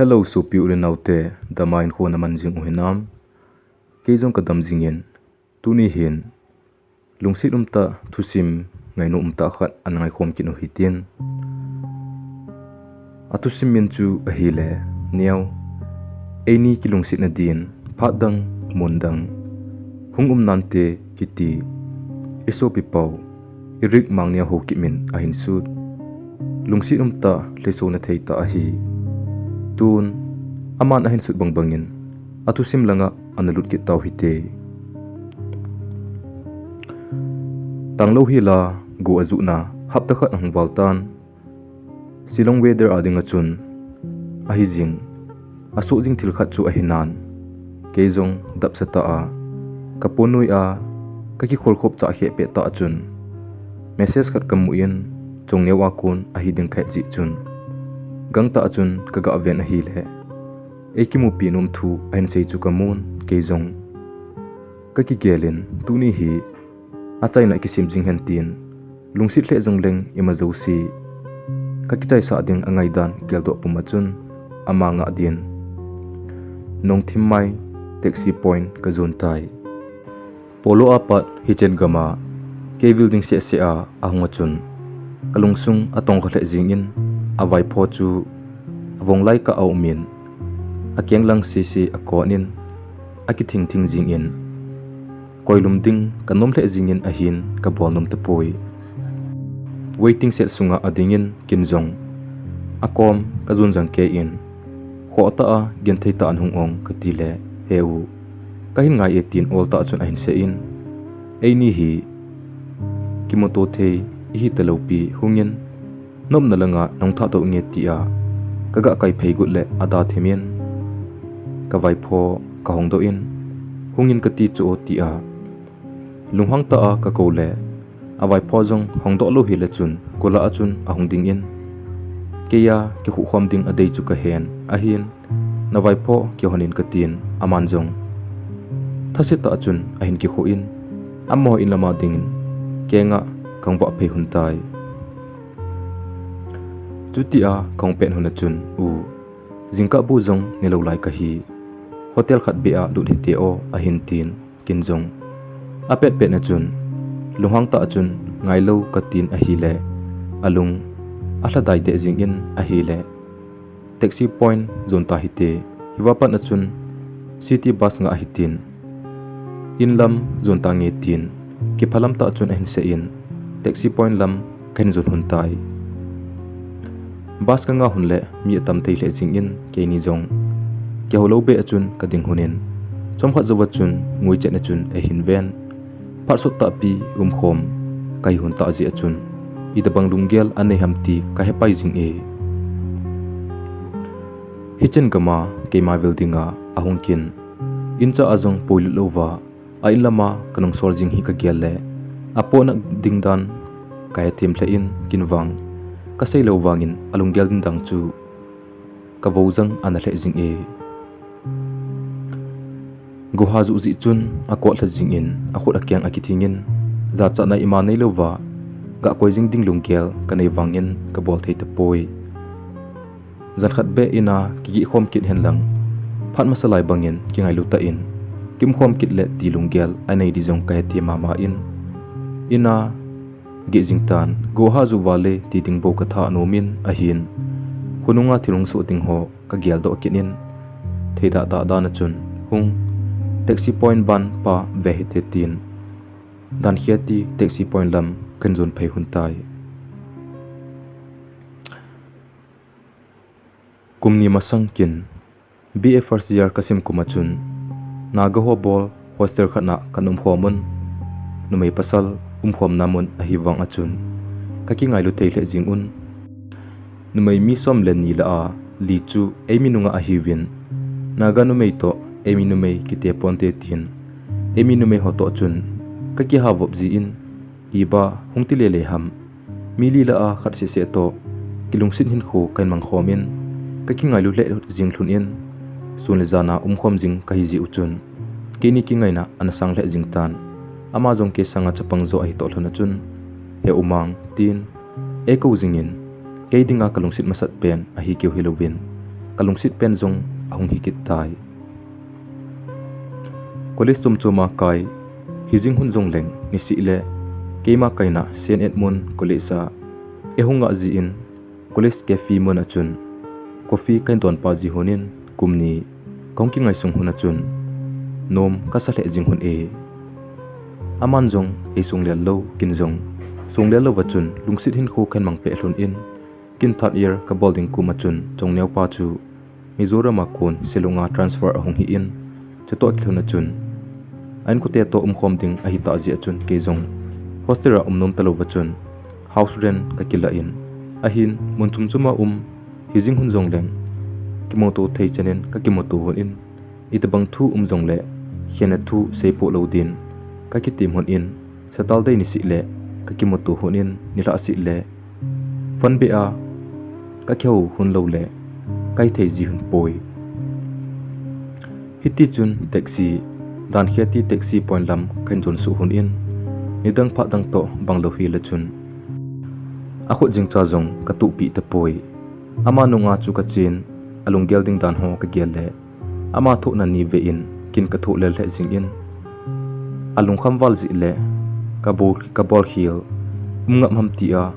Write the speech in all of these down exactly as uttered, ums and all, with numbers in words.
Hello, sopi u le naute, dam a in khon aman jing u hinam? Kei jong kadam jingin, tuni hin lungset umtah thusim, ngainom umtah khat ana ngaikhom kit u hitin. Athusim min chu ahile, Neo, eini kilungsetna din phat dang, mun dang, hung um nante kiti i sopi pau, i Rick Mangneo Haokip in ahin sut. Lungset umtah, lhesona theitah ahi. Tun, aman ahin sut bangbangin, athusim langa ana lut kit tau hite. Tanglou hila, go ajuhna hapta khat ahung val tan. Shillong weather a dinga chun ahi jing, asoh jing thil khat chu ahi nan, kei jong dapsa tah a ka pon noi a ka kikhol khop chah kheh pet tah chun message khat kamu in, Chongneo a kon ahi ding kahet jeh chun, gangtah chun kaga ven ahile, eikimupi nom thu ahin sei chu kamun, kei jong kakigel in, tuni hi achaina kisem jing hen tin, lungset lheh jongleng ima jouse kakichaisah ding angaidan geldoh pum a chun, ama ngah din Nongthimmai taxi point kajon tai. Polo a pat hichen gam a kei vil ding sehseh a ahung a chun, kalungsung atongkha lheh jingin, avaipho chu avong lai kah a um in, akeng lang sese akon in, akithing thing jingin, koi lum ding kanom lheh jingin ahin kabol nom tapoi. Waiting shed sunga adingin, ken jong akom kajon jang kei in, khoh tah a genthei tah in hung ong kati le, he u, kahin ngai e tin ol tah chun ahin sei in, eini hi kimuto thei ihi talou pi, hungin, nopna langa nahung thah doh nge tia kaga kai phei got le ada them in, kavaipho kahong doh in, hungin kati chu o tia lunghang tah a kakou le, avaipho jong hongdoh lou hile chun golah a chun ahung dingin, keiya kikhuh khom ding adei chu kahen, ahin, navaipho kihon in katin, aman jong thase tah chun ahin kikhuh in, amaho in lama dingin kenga kahung vah phei lhon tai. Chutia kahung pet lhon a chun, u, jingkah bu jong nelou lai kahi, hotel khat beh a lut hite o, ahin tin, ken jong apet pet na chun, lunghang tah chun ngailou katin ahile, alung alhadai deh jingin ahile, taxi point jon ta hite, hiva pat a chun city bus ngah hitin, in lam jon tange tin, kiphalam tah chun ahin sei in, taxi point lam kahin jon lhon tai. Bus kangah lhon le mi atam thei lheh jingin, keini jong kihou lou beh a chun kading lhon in, chomkhat jouva chun nguichet na chun eihin ven. Phat sot tahpi umkhom kahi lhon tah jeh a chun, itobang lunggel anei ham ti kahepai jing e. Hichen gam a keima vil dinga ahung kin, incha a jong poilut louva, a in lama kanung sol jing hi kagel le, apohna ding dan kahethem lheh in, ken vang kasei lou vangin alunggel din dang chu kavou jang ana lheh jing e. Goha juh jeh chun akot lha jingin, akhut akeng akithing in, jachatna ima neilouva gah koi jing ding lunggel kanei vangin kabol thei tapoi. Jan khat beh ina kigeh khom kit hen lang, phat masa lai bangin kingailu tah in kium khom kit le ti lunggel anei di jong kahethem mama in, ina geh jing tan, goha juh vale ti ding bou katha nom in ahin, khonunga thil hung soh ding ho kageldoh kit in, thei dah dah dan a chun, hung, taxi point ban pa ve hite tin, dan khia ti taxi point lam kahin jon phei lhon tai. Kum ni masang kin, B A first year kasim kum a chun, Naga ho bol hostel khat na kahin um khom un, numei pasal um khomna mun ahi vang a chun, kakingailu thei lheh jing un. Numei mi som le ni lah a li chu eimi nungah ahiuvin, Naga numei toh eimi numei kite ponte tin, eimi numei ho toh chun kakiha vop jin, iba hung ti lele ham, mi li lah a khat seh seh toh kilungset hinkho kahin mang khom in, kakingailu lheh jing lhon in, sun le jan a um khom jing kahi jeh u chun, keini kingaina ana sang lheh jing tan. Ama jong kei sanga chapang jo ahi toh lhon a chun, he U Mang, tin eikou jingin, kei dinga kalungset masat pen ahi keu hilouvin, kalungset pen jong ahung hi kit tai. College chom chom a kai, hijing hun jong leng nisih le keima kaina Saint Edmund College a eihung ngah jin, College cafe mun a chun coffee kahin don pa ji hun in kum ni kahung kingaisang hun a chun nom kasa lheh jing hun e. Aman jong eisong lel lou, kin jong song lel lou va chun lungset hinkho kahin mang peh lhon in, kin third year kabol ding kum a chun Chongneo pa chu Mizoram a kon Shillong a transfer ahung hi in, chutoh kilhon a chun a inkote toh umkhom ding ahi tah jeh a chun kei jong hostel a um nom talou va chun house rent kakila in, ahin mun chom chom a um hijing hun jong leng kimuto thei chan in kakimuto hun in, itobang thu um jong le khenna thu seipoh lou din kakitem hun in, Saturday nisih le kakimuto hun in, nilhah seh le phone beh a kakihou hun lou le kahi thei ji hun poi. Hiti chun taxi, Dankheti taxi point lam kahin jon suh hun in, nidang phat dang toh bang lou hi le chun akhut jingcha jong katuh pi tapoi. Ama nunga chu kachen, alunggel ding dan ho kagel le ama thohna ni ve in kin kathoh lel lheh jing in, alungkham val jeh le kabol, kabol khel um ngap ham tia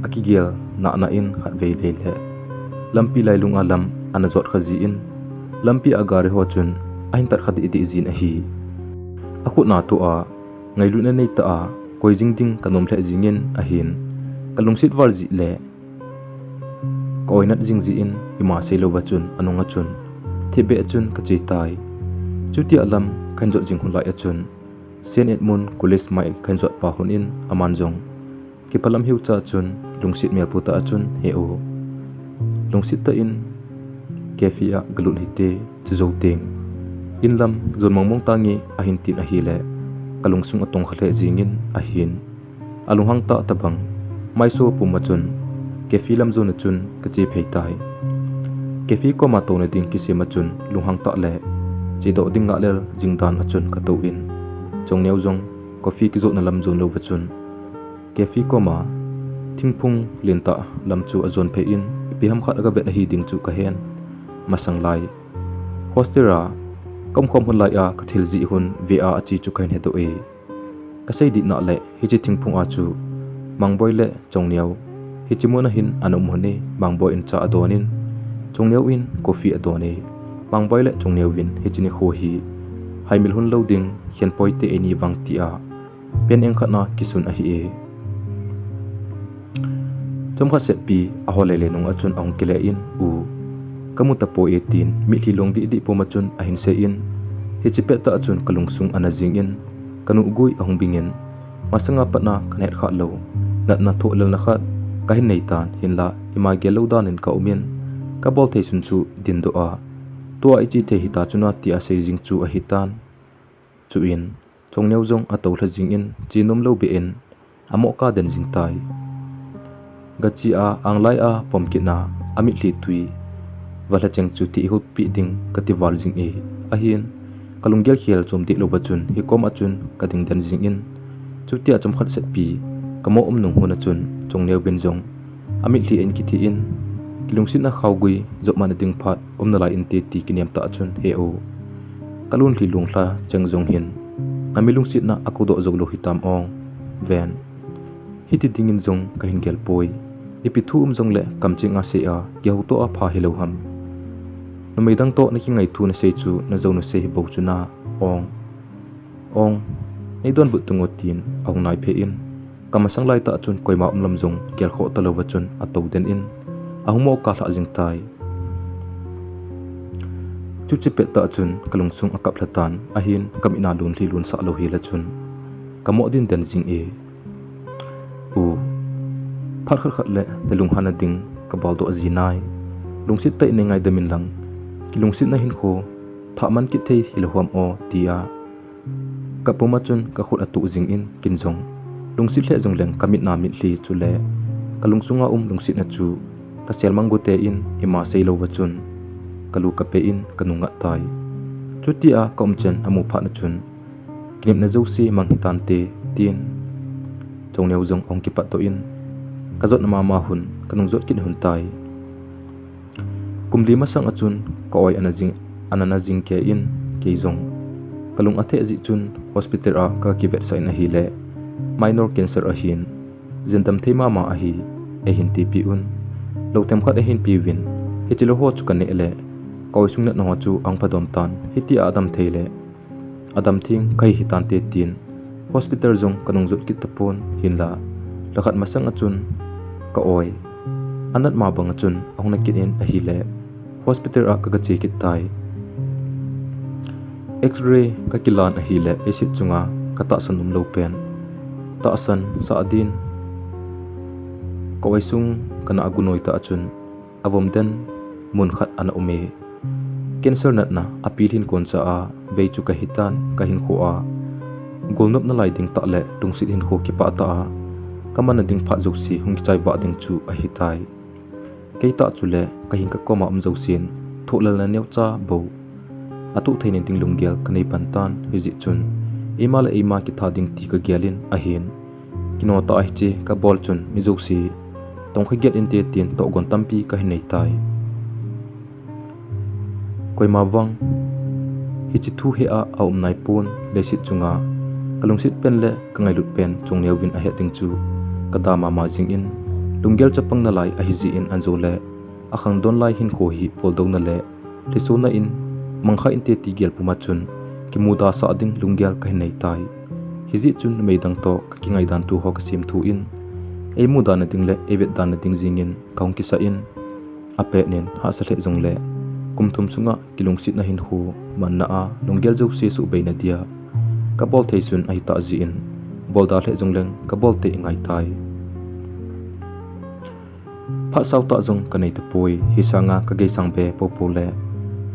akigel nahna in khatvei vei le lampi lailung a lam ana jot kha ji in, lampi a gari ho chun ahin tat kha deh deh jin ahi. Akhut na toh a ngailutna nei tah a koi jing ding kanom lheh jing in ahin, kalungset val jeh le ka-oi nat jing jeh in ima sei lou va chun anung a chun thipbeh a chun kache tai. Chutia lam kahin jot jing hun lai a chun Saint Edmund College mai kahin jot pa hun in aman jong kiphalam hiu cha chun lungset mel pu tah a chun, "He u, lungset tah in cafe a galut hite, chu jou teng in lam jon mong mong tange," ahin tin ahile kalungsung atong kha lheh jing in ahin, alunghang tah tabang maiso pum a chun cafe lam jon a chun kache phei tai. Cafe koma touna ding kisem a chun lunghang tah le chedoh ding ngah lel jing dan a chun katou in, Chongneo jong coffee kijohna lam jon lou va chun cafe koma thingphung lentah lam chu ajon phei in, ipi ham khat aga vet ahi ding chu kahen. Masang lai hostel a kaumkhom hun lai a kathil jih hun ve a achi chu kahin hedoh e. Kasei dih na le hiche thingphung a chu Mangboi le Chongneo hiche mun a hin ana um hun e. Mangboi in cha adon in, Chongneo in coffee adon e. Mangboi le Chongneo in hiche nikho hi haimil hun lou ding khenpoi te eini vang tia pen engkhat na kisun ahi e. Chomkhat setpi ahol lele nung a chun ahung kile in, "U, kamu tapoi e," tin mitlhi long dih dih pum a chun ahin sei in, hiche pet tah a chun kalungsung ana jing in, kanuh gui ahung bing in, masanga patna kahet kha lou, natna thoh lelna khat kahin nei tan, hinla ima gel lou dan in kaum in, kabol thei sun chu dindoh a, tua iche thei hita chuna tia sei jing chu ahi tan. Chuin Chongneo jong atou lha jing in, che nom lou beh in, amoh ka den jing tai. Gachi a anglai a pom kit na, amitlhi tui valha cheng chu thih hutpi ding kati val jing e. Ahin, kalunggel khel chom dih lou va chun, hikom a chun kading den jing in, chutia chomkhat setpi kamoh um nung hun a chun, Chongneo in jong amitlhi in kithi in, kilungsetna khaogui jop man a ding phat um nalai inte ti kinem tah a chun, "He u, kalun lhi lunglha cheng jong hin, ngami lungsetna akoudoh jou lou hitam ong. Ven, hiti ding in jong kahin gel poi. Ipi thu um jong le kamcheng a sei a, kihoutoh a pha hilou ham. Numei dang toh nakingai thu nasei chu najou nasei hi bou chu na, ong." "Ong, nei donbut tung o," tin ahung naiphei in, kamasang lai tah chun koima um lam jong gel khoh talou va chun atou den in, ahung moh ka lhah jing tai. Chuche pet tah chun kalungsung akap lha tan, ahin kamitna lunlhi lunsah lou hi le chun kamoh din den jing e. "U, phat khat khat le nalunghan na ding kabol doh ji nai. Lungset tah in ngaidam in lang, kilungsetna hinkho thah man kit thei hilou ham o," tia kapum a chun kakhut atuh jing in, kin jong lungset lheh jong leng kamitna mitlhi chule kalungsunga um lungsetna chu kasel mang gu te in, ima sei lou va chun kalu kape in kanung ngat tai. Chutia kaum chen amu phat na chun, "Kinepna jouse mang hitante," tin Chongneo jong ahung kipat toh in, kajotna mama hun kanung jot kit hun tai. Kum li masang a chun ka oi ana jing, ana na jing kei in, kei jong. Ka lung a theh jeh chun hospital a ka kivetsah in ahile, minor cancer ahin, jendam thei mama ahi, eihin tipi un. Lou themkhat eihin pe uvin, hiche lou ho chu ka neh le, ka oi sung natna ho chu ahung phadom tan, hitia adam thei le, adam theng kahi hitante tin, hospital jong ka nung jot kit tapon, hinla, lhakhat masang a chun ka oi anat ma bang a chun ahung na kit in ahile, hospital a ka, ka che kit tai. X-ray ka kilan ahile, leiset chunga ka tahsan umlou pen tahsan sah din, ka oi sung ka na a gunoi tah a chun, avom den mun khat ana um e. Cancer natna apil hin kon cha a vei chu ka hitan, ka hinkho a golnop nalai ding tah le lungset hinkho kipah tah a ka manna ding phat jouse hung kichai vah ding chu ahitai. Kei tah chule ka hing ka koma um jousen thohlelna neocha bou atoh theina ding lunggel ka nei pan tan, hijeh chun eima le eima kitha ding ti ka gel in ahin, kino tah a hiche ka bol chun mi jouse tongkha gel inte tin tohgon tampi ka hin nei tai. Koima vang hiche thu he a aum naipon, leiset chunga ka lungset pen le ka ngailut pen Chongneo vin ahet ding chu ka da mama jing in, lunggel chapang nalai ahijeh in, anjo le akhangdon lai hinkho hi boldouna le lhisona in mangkha inte ti gel puma chun kimuda sah ding lunggel ka hin nei tai. Hijeh chun numei dang toh ka kingai dan thu ho ka sem thu in, eimuda na ding le eivet dan na ding jing in ka hung kisa in, apet nin hahsa lheh jongle kum thum sunga kilungsetna hinkho manna a lunggel jouse suhbeina dia ka bol thei sun ahitah jeh in, bolda lheh jongleng ka bol tei ngai tai. Phat sao tah jong ka nei tapoi, hisanga ka geisang be popo le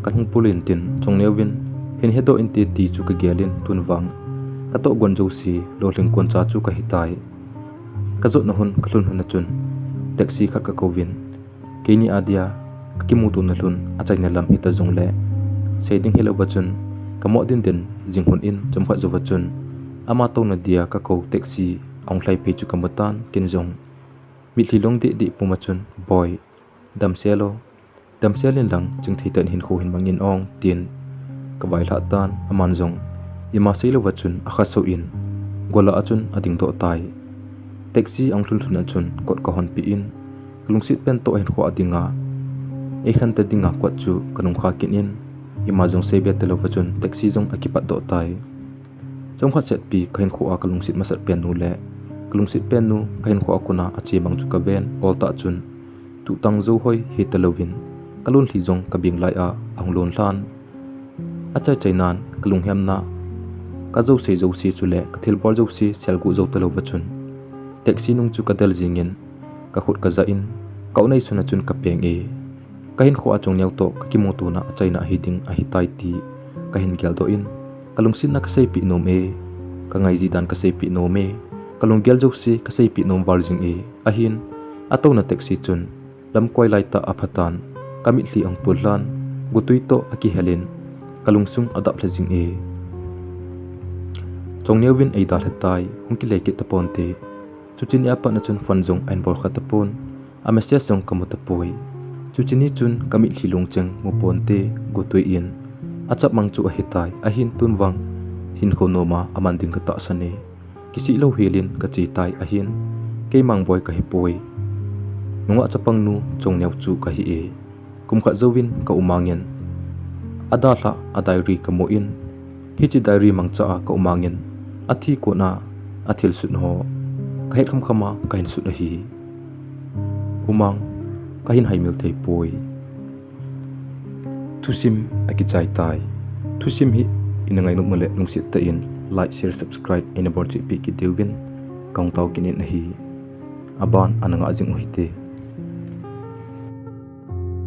ka hung pul in tin, Chongneo vin hin hedoh inte ti chu ka gel in, tun vang ka tohgon jouse lolhing kon cha chu ka hitai. Ka jotna hun ka lhun hun a chun taxi khat ka kouvin, keini a dia ka kimutona lhun achaina lam hita jongle sei ding hilouva chun ka mo denden jing hun in, chomkhat jouva chun ama touna dia ka kou taxi ahung lhai phei chu ka mu tan, ken jong mitlhi long deh deh puma chun, "Boi, damsel o, damsel in lang, chingthei tah in hinkho hin mang in ong," tin ka vailhah tan, aman jong ima seilouva chun akhaso in, gola a chun adingdoh tai. Taxi ahung lhun lhun a chun kot ka honpeh in, ka lungset pen toh hinkho a dinga eikhanta dinga kot chu ka nungkha kit in, ima jong seibe talouva chun taxi jong akipatdoh tai. Chomkhat setpi ka hinkho a ka lungset masat pen nu le ka lungset pen nu ka hinkho a kona ache mang chu ka ven, oltah chun tuhtang jou hoi hitalouvin ka lonlhi jong ka beng lai a ahung lonlhan. Achaichai nan ka lunghemna, ka jouse jouse chule ka thilbol jouse selguh jou talouva chun taxi nung chu ka del jing in, ka khut ka jah in, ka u neisun a chun ka peng e. Ka hinkho a Chongneo toh ka kimutona achaina ahi ding ahitai ti ka hin geldoh in, ka lungsetna ka seipeh nom e, ka ngaiji dan ka seipeh nom e, ka lunggel jouse ka seipeh nom val jing e. Ahin, atouna taxi chun lamkoi laitah aphatan, ka mitlhi ahung pullhan, gotwi toh akihel in, ka lungsung adap lha jing e. Chongneo vin eidalha tai, hung kile kit taponte. Chuche ni a pat a chun phone jong ahin bolkha tapon, a message jong ka mu tapoi. Chuche ni chun ka mitlhi lungcheng mu ponte, gotwi in achapmang chu ahitai, ahin tun vang hinkho noma aman ding ka tahsan e. Kisih louhel in ka chetai ahin, kei Mangboi ka hipoi. Nungah chapang nu Chongneo chu ka hi e. Kum khat jouvin ka u Mang in adalhah a diary ka mu in, hiche diary mangcha a ka u Mang in athi kona athilsut ho ka het khamkham a ka hin sut ahi. U Mang, ka hin haimil thei poi. Thusim akichai tai. Thusim hi ina ngainom ule lungset tah in like, share, subscribe ina bolcheh peh kit diuvin kahung tao kit in ahi. Aban ana ngah jing u hite.